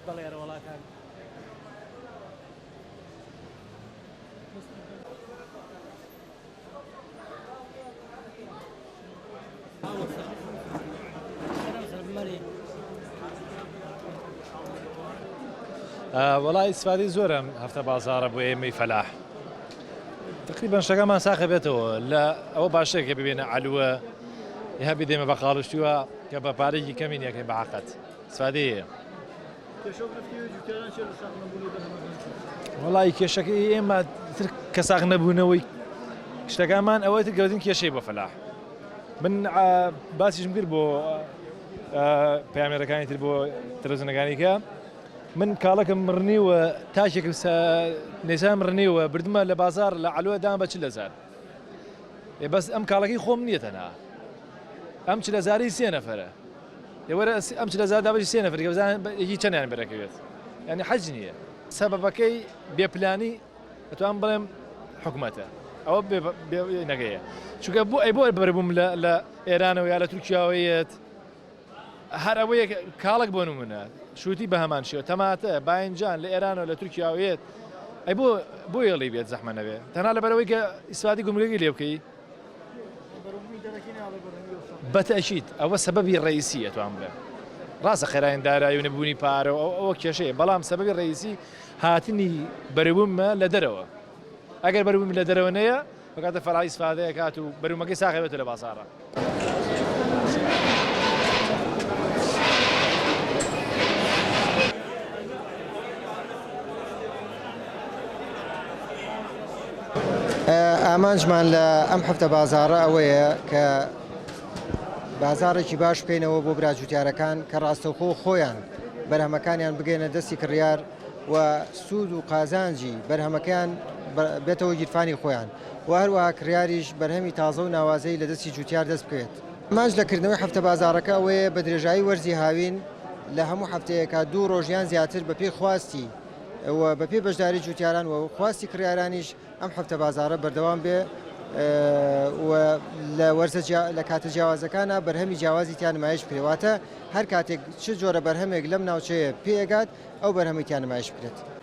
بەڵێ ئەرەوەڵا کاک. وەڵا ئیسفادەی زۆر ئەم هەفتە بازاڕە بۆ ئێمەی فەلاح تقریبا شتەکەمان ساخە بێتەوە لە ئەوە باشەیە کە ببێنە عەلوە یا بدێمە بە قاڵشتووە کە بە پارێکی کەمی نیەکەین بە عقد ئیسفادەیە وەڵی کێشەکەی ئێمە تر کە ساغ نەبوونەوەی شتەکانمان ئەوەی تر گەورترین کێشەی بۆ فەلاح من باسیشم کرد بۆ پامێرەکانی تر بۆ تەلەڤزیۆنەکانی کە من کاڵەکەم ڕنیوە تاکێکم نێسام ڕنیوە بردمە لە بازار لە عەلوە دام بە چل هەزار بەس ئەم کاڵەکەی خۆم نییە تەنها ئەم چل هەزاری سێ نەفەرە وەرە ئەم چل هەزار دابەشی سێ نەفەر کە بزانن یەکی چەندیان بەرەکەوێت یعنی حەج نییە سەبەبەکەی بێپلانی ئەتوانم بڵێم حکومەتە ئەوە نەگەیە چونکە بۆ ئەی بۆ بەربووم لە ئێرانەوە یا لە تورکیاوە یەت هەر ئەوەیە کاڵک بۆ نمونە شووتی بە هەمان شێوە تەماتە باینجان لە ئێرانەوە لە تورکیاوە یەت ئەی بۆ بۆ یەڵی بێت زەحمە نەبێ تەنها لەبەرەوەی کە ئیسفادی گومرگی لێ بکەی بەتەئکید ئەوە سەبەبی ڕەئیسی ئەتوانم بڵێم ڕاستە قەیرانی دارایی و نەبوونی پارە و ئەوە کێشەیە بەڵام سەبەبی ڕەئیسی هاتنی بەروبوومە لە دەرەوە ئەگەر بەروبووم لە دەرەوە نەیە بکاتە فەرای ئیسفادەیە کات و بەرومەکەی ساغ بێتە لە بازاڕە. ئامانجمان لە ئەم هەفتە بازاڕە ئەوەیە کە بازاڕێکی باش بکەینەوە بۆ برا جوتیارەکان کە ڕاستەوخۆ خۆیان بەرهەمەکانیان بگەێنە دەستی کڕیار و سوود و قازانجی بەرهەمەکەیان بێتەوە گیرفانی خۆیان و هەروەها کڕیاریش بەرهەمی تازە و ناوازەی لە دەستی جوتیار دەست بکەوێت. ئامانج لە کردنەوەی هەفتە بازاڕەکە ئەوەیە بە درێژایی وەرزی هاوین لە هەموو هەفتەیەکا دوو ڕۆژ یان زیاتر بەپێی خواستی و بەپێی بەشداری جوتیاران و خواستی کڕیارانیش ئەم هەفتە بازاڕە بەردەوام بێ و لە وەرزە لە کاتە جیاوازەکانە بەرهەمی جیاوازی تیا نمایش بکرێت واتە هەر کاتێک چ جۆرە بەرهەمێک لەم ناوچەیە پێگات ئەو بەرهەمی تیا نمایش بکرێت.